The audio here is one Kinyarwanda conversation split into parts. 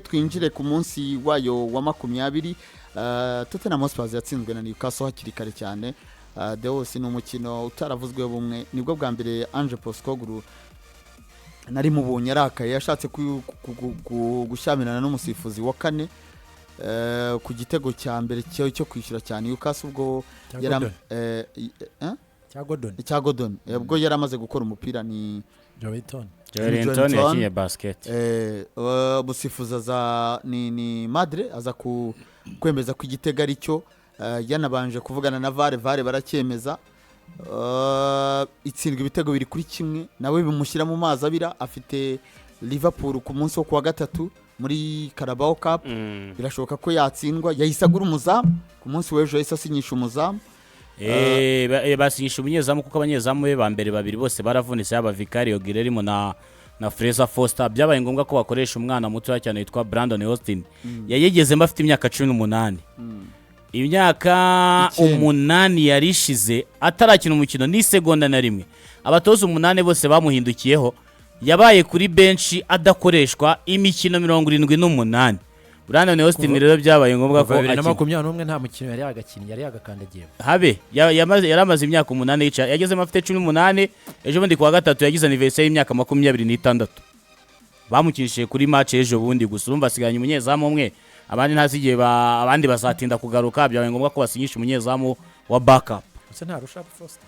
Twinjire ku munsi wayo wa 20. Tottenham Hotspur yatsinzwe na Newcastle hakiri kare cyane. Deos, ni umukino utaravuzweho bumwe. Nibwo bwa mbere Ange Postecoglou nari mubonye arakaye, yashatse gushyamirana n'umusifuzi wa kane ku gitego cya mbere cyo kwishyura cyane Newcastle ubwo Cya yari Gordon. Eh? Cya Gordon. Cya Gordon. Ubwo yari amaze gukora umupira ni Joelinton. Joelinton. Joelinton. Yakinye basket. Umusifuzi aza ni Madre aza kwemeza ko igitego ari cyo. Yanabanje kuvugana na VAR, VAR baracyemeza. Itsindwa ibitego 2-1, nawe bimushyira mu mazi abira. Afite Liverpool ku munsi wo kuwa gatatu muri Carabao Cup. Birashoboka ko yatsindwa. Yahise agura umuzamu ku munsi w'ejo, yahise asinyisha umuzamu. Basinyisha umunyezamu kuko abanyezamu be ba mbere babiri bose baravunitse, yaba Vicario Guillermo na Fraser Forster. Byabaye ngombwa ko bakoresha umwana mutoya cyane witwa Brandon Austin. Yayigezemo afite imyaka 18, imyaka 9. 8 yari ishize atarakina umukino n'isegonda na rimwe. Abatoza umunani bose bamuhindukiyeho. Yabaye kuri benshi adakoreshwa imikino 78. Brandon Austin rero byabaye ngombwa ko Kuva bibiri na akina. makumyabiri n'umwe nta mukino yari yagakinnye, yari yagakandagiye. Habe yari amaze imyaka 8 yicaye. Yagezemo afite 18. Ejo bundi kuwa gatatu yagize anniversaire y'imyaka 26. Bamukinishije kuri match ejo bundi gusa. Urumva asigaranye umunyezamu umwe, abandi ntazi igihe abandi bazatinda kugaruka. Byabaye ngombwa ko basinyisha umunyezamu wa backup. Gusa ntarusha Foster.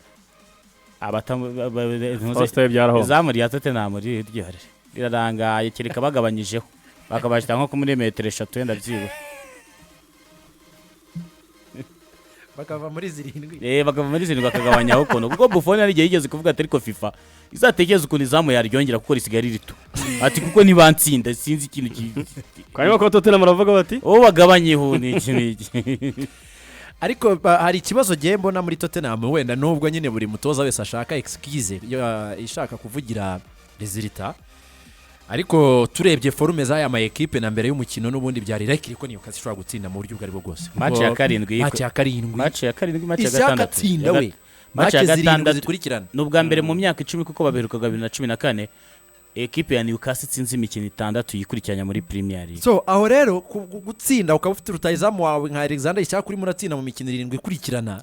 Foster byaraho. Izamu rya Tottenham ryihorere, rirarangaye, kereka bagabanyijeho bakabashyira nko muri metero 3 wenda byibura. Bakava muri 7. Bakava muri 7 bakagabanyaho ukuntu, kuko Buffon hari igihe yigeze kuvuga ati: "Ariko FIFA izatekereza ukuntu izamu yaryongera kuko risigaye ari rito," ati kuko ntibansinda, sinzi ikintu Hanyuma ko Tottenham baravuga bati uwo bagabanyeho ni iki n'iki. Ariko hari ikibazo gihe mbona muri Tottenham wenda, nubwo nyine buri mutoza wese ashaka excuse ishaka kuvugira résultat, ariko turebye forme z'aya ma ekipe na mbere y'umukino, n'ubundi byari likely ko Newcastle ishobora gutsinda mu buryo ubwo aribwo bwose. Match ya karindwi. Match ya karindwi. Match ya karindwi, match ya Ishyaka gatandatu. tsinda we. Match ya Match 7 gatandatu. zikurikirana. Ni ubwa mbere mu myaka 10, kuko babiherukaga 2014, ekipe ya Newcastle itsinze imikino itandatu yikurikiranya muri Premier League. So aho rero gutsinda ukaba ufite rutayizamu wawe nka Alexander Isak urimo uratsinda mu mikino 7 ikurikirana,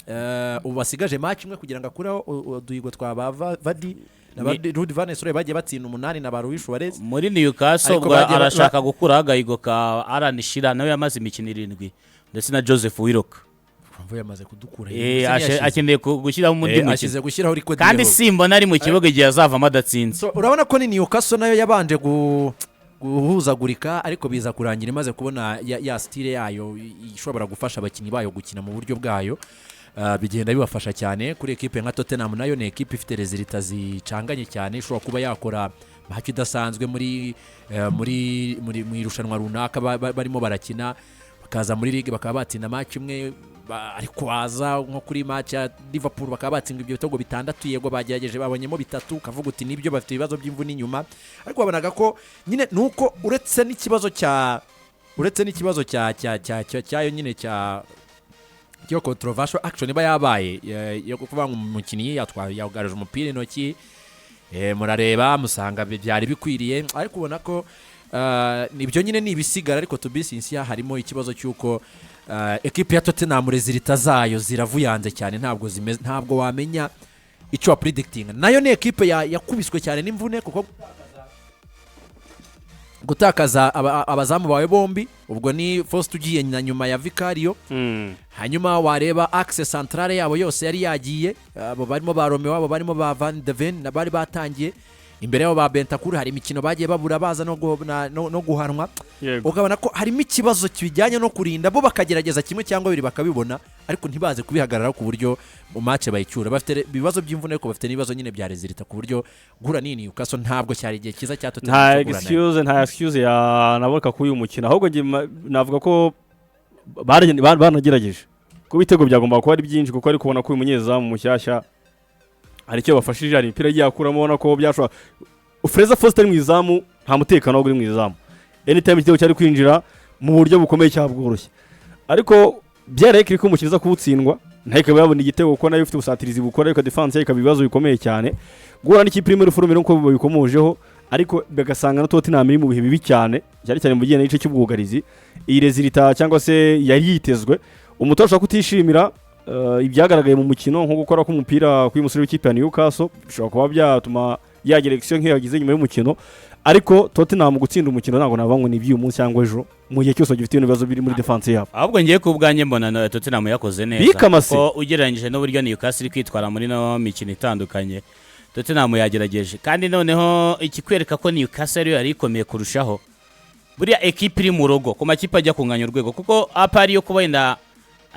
ubu basigaje match imwe kugira ngo akureho uduhigo twa ba Vardy na ba Ruud van Nistelrooy bagiye batsinda umunani na ba Luis Suarez. Muri Newcastle Ariko ubwo bagiye arashaka gukuraho agahigo ka Alan Shearer, nawe yamaze imikino 7, ndetse na Joseph Willock. Mvuye yamaze kudukura. Akeneye gushyiraho undi mukino. Ashyize gushyiraho record. Kandi yewe. simbona ari mu kibuga igihe azavamo adatsinze. So, urabona ko ni Newcastle nayo yabanje guhuzagurika, ariko biza kurangira imaze kubona ya style yayo ishobora gufasha abakinnyi bayo gukina mu buryo bwayo. Bigenda bibafasha cyane. Kuri ekipe nka Tottenham, nayo ni ekipe ifite résultats zicanganye cyane, ishobora kuba yakora match idasanzwe muri mu irushanwa runaka barimo barakina, bakaza muri ligue bakaba batsinda match imwe, ariko waza nko kuri match ya Liverpool bakaba batsindwa ibyo bitego bitandatu. Yego bagerageje, babonyemo bitatu, ukavuga uti nibyo bafite ibibazo by'imvune inyuma, ariko wabonaga ko nyine nuko uretse n'ikibazo cya cyayo nyine cya cyo controversial action iba yabaye yo kuvuga ngo umukinnyi yatwaye, yagaruje umupira intoki, murareba musanga byari bikwiriye, ariko ubona ko nibyo nyine ni ibisigara. Ariko to be sincere, harimo ikibazo cy'uko ekipe ya Tottenham résultats zayo ziravuyanze cyane, ntabwo zimeze, ntabwo wamenya icyo wa predicting. Nayo ni ekipe yakubiswe cyane n'imvune, kuko gutakaza abazamu bawe bombi, ubwo ni Foster ugiye na nyuma ya Vicario. Hanyuma wareba axe centrale yabo yose yari yagiye, abo barimo ba Romeo, abo barimo ba Van de Ven na bari batangiye imbere yabo ba Bentancur, hari imikino bagiye babura baza no guhanwa. Ukabona ko harimo ikibazo kijyanye no kurinda, bo bakagerageza kimwe cyangwa bibiri bakabibona, ariko ntibaze kubihagararaho ku buryo mu match bayicyura. Bafite ibibazo by'imvune, ariko bafite n'ibibazo nyine bya résultats, ku buryo guhura n'iyi Newcastle ntabwo cyari igihe cyiza cya Tottenham Nta cyo guhura nayo. excuse, nta excuse yanaboneka kuri uyu mukino. Ahubwo njye navuga ko banagerageje, kuko ibitego byagombaga kuba ari byinshi, kuko ari kubona ko uyu munyezamu mushyashya hari icyo bafashije, hari imipira yagiye akuramo, ubona ko byashobora. Fraser Forster ari mu izamu, nta mutekano wari uri mu izamu. Anytime igitego cyari kwinjira mu buryo bukomeye cyangwa bworoshye, ariko byareke ko umukino uza kuwutsindwa, nayo ikaba yabona igitego, kuko nayo ifite ubusatirizi bukora, ariko defense ye ikaba ibibazo bikomeye cyane. Guhura n'ikipe iri muri forme nk'uko babikomojeho. Ariko bagasanga na Tottenham iri mu bihe bibi cyane, cyane cyane mu bijyanye n'igice cy'ubwugarizi. Iyi résultat cyangwa se yari yitezwe, umutoza ashobora kutishimira ibyagaragaye mu mukino, nko gukora k'umupira k'uyu musore w'ikipe ya Newcastle, bishobora kuba byatuma yagira action nk'iyo yagize nyuma y'umukino. Ariko Tottenham gutsinda umukino ntabwo navuga ngo ni iby'uyu munsi cyangwa ejo, mu gihe cyose bagifite ibibazo biri muri defense yabo. Ahubwo ngiye ku bwanjye mbona na Tottenham yakoze neza, Bikamase. kuko ugereranyije n'uburyo Newcastle iri kwitwara muri no mikino itandukanye, Tottenham yagerageje. Kandi noneho ikikwereka ko Newcastle ariyo yari ikomeye kurushaho, buriya ekipe iri mu rugo ku makipe ajya kunganya urwego, kuko apa ariyo kuba wenda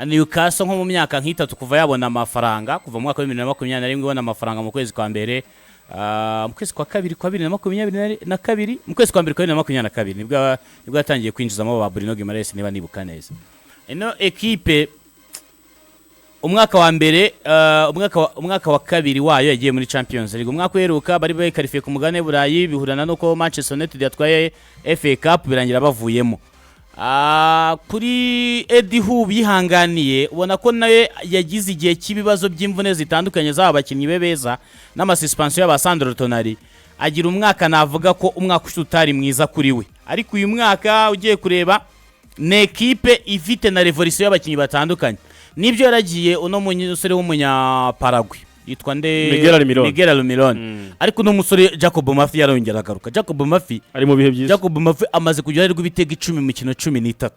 Newcastle nko mu myaka nk'itatu kuva yabona amafaranga, kuva mu mwaka wa 2021 ibona amafaranga mu kwezi kwa mbere, mu kwezi kwa kabiri kwa 2022, mu kwezi kwa mbere kwa 2022 nibwo yatangiye kwinjizamo ba Bruno Guimaraes, niba nibuka neza. Ino ekipe umwaka wa mbere, umwaka wa kabiri wayo yagiye muri Champions League. Umwaka uheruka bari bakarifiye ku mugabane w'Uburayi, bihurana nuko Manchester United yatwaye FA Cup, birangira bavuyemo. Kuri Eddie Howe bihanganiye, ubona ko nawe yagize igihe cy'ibibazo by'imvune zitandukanye z'aba bakinnyi be beza n'amasuspension y'aba Sandro Tonali, agira umwaka navuga ko umwaka ushize utari mwiza kuri we. Ariko uyu mwaka ugiye kureba ni ekipe ifite na révolution y'abakinnyi batandukanye. Nibyo, yaragiye uno musore w'Umunyaparagwe yitwa nde? Miguel Almiron. Miguel Almiron. Ariko uno musore Jacob Murphy yarongera agaruka. Jacob Murphy ari mu bihe byiza. Jacob Murphy amaze kugira uruhare rw'ibitego 10 mu mikino 13.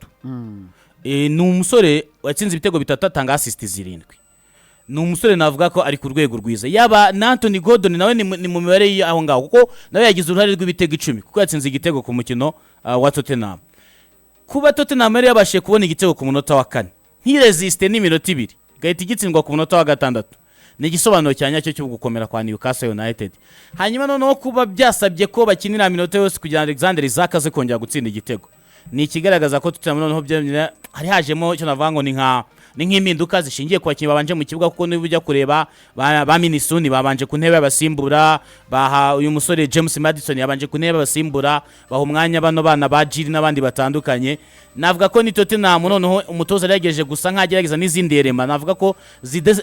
Ni umusore watsinze ibitego bitatu, atanga assist zirindwi. Ni umusore navuga ko ari ku rwego rwiza. Yaba na Anthony Gordon nawe ni mu mibare y'aho ngaho, kuko nawe yagize uruhare rw'ibitego 10, kuko yatsinze igitego ku mukino wa Tottenham. Kuba Tottenham yari yabashije kubona igitego ku munota wa kane, ntiresiste n'iminota 2, igahita igitsindwa ku munota wa gatandatu, ni igisobanuro cya nyacyo cyo gukomera kwa Newcastle United. Hanyuma noneho kuba byasabye ko bakinira minota yose kugira ngo Alexander Isak aze kongera gutsinda igitego, ni ikigaragaza ko Tottenham noneho hari hajemo icyo navuga ngo ni nk'impinduka zishingiye ku bakinnyi babanje mu kibuga, kuko niba ujya kureba ba Minisuni babanje ku ntebe y'abasimbura, baha uyu musore James Maddison yabanje ku ntebe y'abasimbura, baha umwanya bano bana ba Gil n'abandi batandukanye. Navuga ko ni Tottenham noneho umutoza yagerageje gusa nk'agerageza n'izindi erema, navuga ko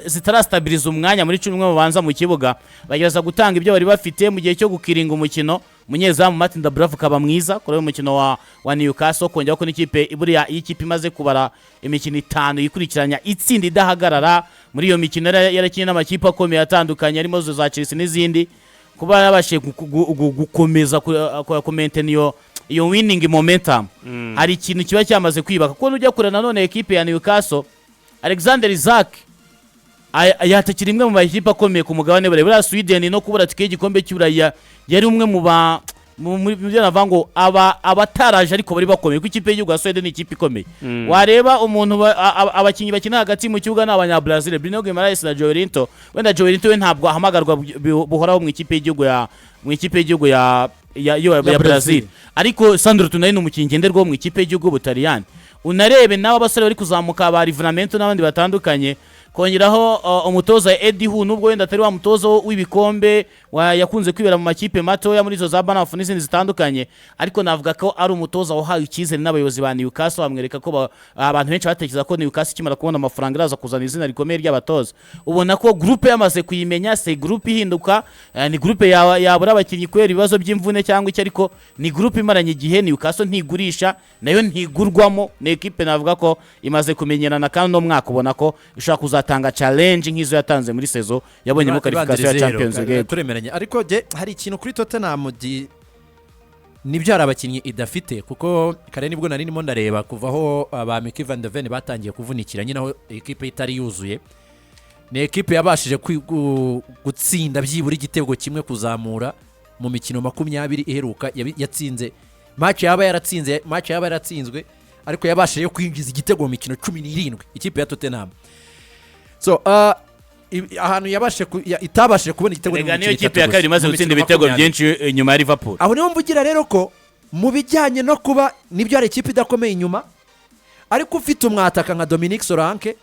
zitarastabiriza umwanya muri 11 babanza mu kibuga, bagerageza gutanga ibyo bari bafite mu gihe cyo gukiringa umukino. Umunyezamu Martin Dubravka akaba mwiza kuri uyu mukino wa Newcastle, kongera ko n'ikipe buriya iyo ikipe imaze kubara imikino itanu yikurikiranya itsinda idahagarara, muri iyo mikino yarakinnye n'amakipe akomeye atandukanye harimo zo za Chelsea n'izindi, kuba yarabashije gukomeza kumaintain iyo winning momentum, hari ikintu kiba cyamaze kwibaka. Kuko nujya kure nanone ekipe ya Newcastle, Alexander Isak yatakira imwe mu makipe akomeye ku mugabane w'Uburayi. Buriya Sweden no kubura tike y'igikombe cy'Uburayi yari umwe mu ba mu muri- mu byo navuga ngo aba abataraje ariko bari bakomeye, kuko ikipe y'igihugu ya Sweden ni ikipe ikomeye. Wareba umuntu abakinnyi bakina hagati mu kibuga ni Abanyabrazil, Bruno Guimaraes na Joelinton. Wenda Joelinton we ntabwo ahamagarwa buhoraho mu ikipe y'igihugu ya Brazil. Brazil, ariko Sandro Tonali ni umukinnyi ngenderwaho mu ikipe y'igihugu y'Ubutaliyani. Unarebe n'aba basore bari kuzamuka ba Livramento n'abandi batandukanye, kongeraho umutoza Eddie Howe, nubwo wenda atari wa mutoza w'ibikombe yakunze kwibera mu makipe matoya muri izo za Bournemouth n'izindi zitandukanye, ariko navuga ko ari umutoza wahawe icyizere n'abayobozi ba Newcastle, bamwereka ko abantu benshi batekereza ko Newcastle ikimara kubona amafaranga iraza kuzana izina rikomeye ry'abatoza. Ubona ko groupe yamaze kuyimenya, se groupe ihinduka, ni groupe yabura abakinnyi kubera ibibazo by'imvune cyangwa iki, ariko ni groupe imaranye igihe. Newcastle ntigurisha nayo ntigurwamo, ni ekipe navuga ko imaze kumenyerana, kandi uno mwaka ubona ko ishobora kuzatanga challenge nk'izo yatanze muri saison yabonyemo qualification ya Champions League. Turemeranya, ariko jye hari ikintu kuri Tottenham nibyo hari abakinnyi idafite, kuko kare nibwo nari ndimo ndareba kuva aho ba Micky van de Ven batangiye kuvunikira nyine, aho ekipe itari yuzuye, ni ekipe yabashije gutsinda byibura igitego kimwe kuzamura mu mikino 20 iheruka. Yatsinze match yaba yaratsinze, match yaba yaratsinzwe, ariko yabashije kwinjiza igitego mu mikino 17 ikipe ya Tottenham. So ahantu yabashije itabashije kubona igitego ni mu Rega niyo mikino kipe itatu ya gusa, kabiri imaze mu gutsinda mikino ibitego 20. byinshi inyuma ya Liverpool. Aho niho mvugira rero ko mu bijyanye no kuba nibyo hari ikipe idakomeye inyuma, ariko ufite umwataka nka Dominic Solanke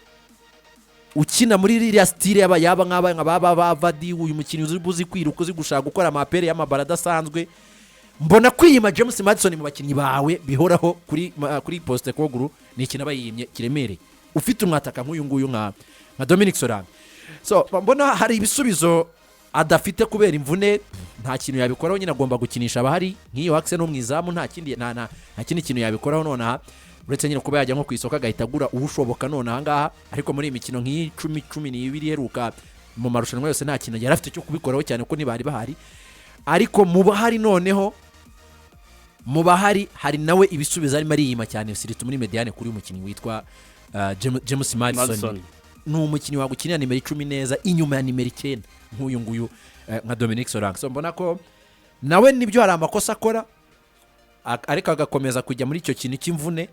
ukina muri ririya style yaba nk'aba nka ba Vardy, uyu mukinnyi uzi kwiruka, uzi gushaka gukora amapere y'amabara adasanzwe, mbona kwiyima James Maddison mu bakinnyi bawe bihoraho kuri Postecoglou ni ikintu aba yiyimye kiremereye, ufite umwataka nk'uyu nguyu nka Dominic Solanke. So mbona hari ibisubizo Adafite kubera imvune, nta kintu yabikoraho nyine, agomba gukinisha abahari nk'iyo axe no mu izamu. Nta kindi, nta kindi kintu yabikoraho nonaha, uretse nyine kuba yajya nko ku isoko agahita agura ushoboka nonaha ngaha. Ariko muri iyi mikino nk'iyi 12 iheruka mu marushanwa yose, nta kintu yari afite cyo kubikoraho cyane kuko ntibari bahari. Ariko mu bahari noneho, mu bahari hari nawe ibisubizo arimo ariyima cyane, surtout muri médiane kuri uyu mukinnyi witwa James Maddison. Maddison. Ni umukinnyi wagukinira nimero 10 neza inyuma ya nimero 9 nk'uyu nguyu, nka Dominic Solanke. So mbona ko nawe nibyo hari amakosa akora, ariko agakomeza kujya muri icyo kintu cy'imvune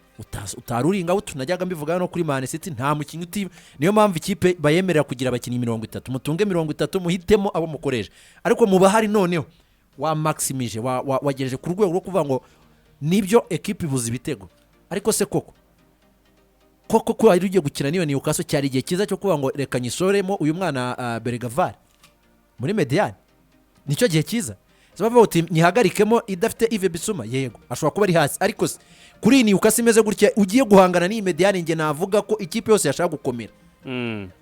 utaruringa. Tunajyaga mbivuga no kuri Man City, nta mukinnyi uti, niyo mpamvu ikipe bayemerera kugira abakinnyi 30, mutunge 30, muhitemo abo mukoresha. Ariko mu bahari noneho wa maximije, wagejeje ku rwego rwo kuvuga ngo nibyo ekipe ibuze ibitego. Ariko se koko koko ko wari ugiye gukina n'iyo Newcastle, cyari igihe cyiza cyo kuvuga ngo reka nyisoremo uyu mwana Bergvall muri médiane? Nicyo gihe cyiza. Bavuga uti nyihagarikemo idafite Yves Bissouma. Yego, ashobora kuba ari hasi, ariko se kuri iyi Newcastle imeze gutya ugiye guhangana n'iyi médiane, njye navuga ko ikipe yose yashaka gukomera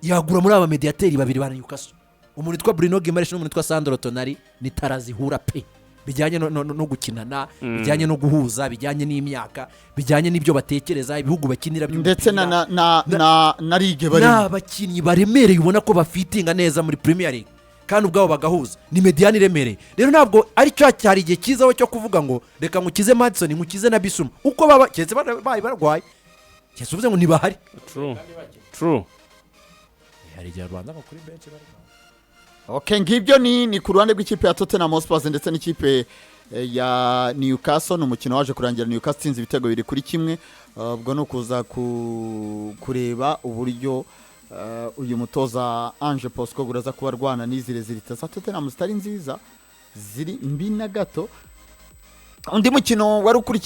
yagura muri aba mediateri babiri ba Newcastle, umuntu witwa Bruno Guimaraes n'umuntu witwa Sandro Tonali. Ni tarazihura pe, bijyanye no gukinana, bijyanye no guhuza, bijyanye n'imyaka, bijyanye n'ibyo batekereza, ibihugu bakinira ndetse na by'umupira. na ligue Ni barimo. abakinnyi baremereye, ubona ko bafitinga neza muri Premier League kandi ubwabo bagahuza. Ni médiane iremereye. Rero ntabwo ari cyo cyari igihe cyiza cyo kuvuga ngo reka ngukize Maddison, ngukize na Bissouma, uko baba keretse babaye barwaye, keretse uvuze ngo ntibahari. True, true. Hari igihe rwanda nko kuri benshi bari. Okay, ngibyo ni ku ruhande rw'ikipe ya Tottenham Hotspur ndetse n'ikipe ya Newcastle. Ni umukino waje kurangira Newcastle itsinze ibitego 2-1. Ubwo ni ukuza kureba uburyo uyu mutoza Ange Postecoglou aza kuba arwana n'izi résultats za Tottenham zitari nziza, ziri mbi na gato. Undi mukino wari ukurikiye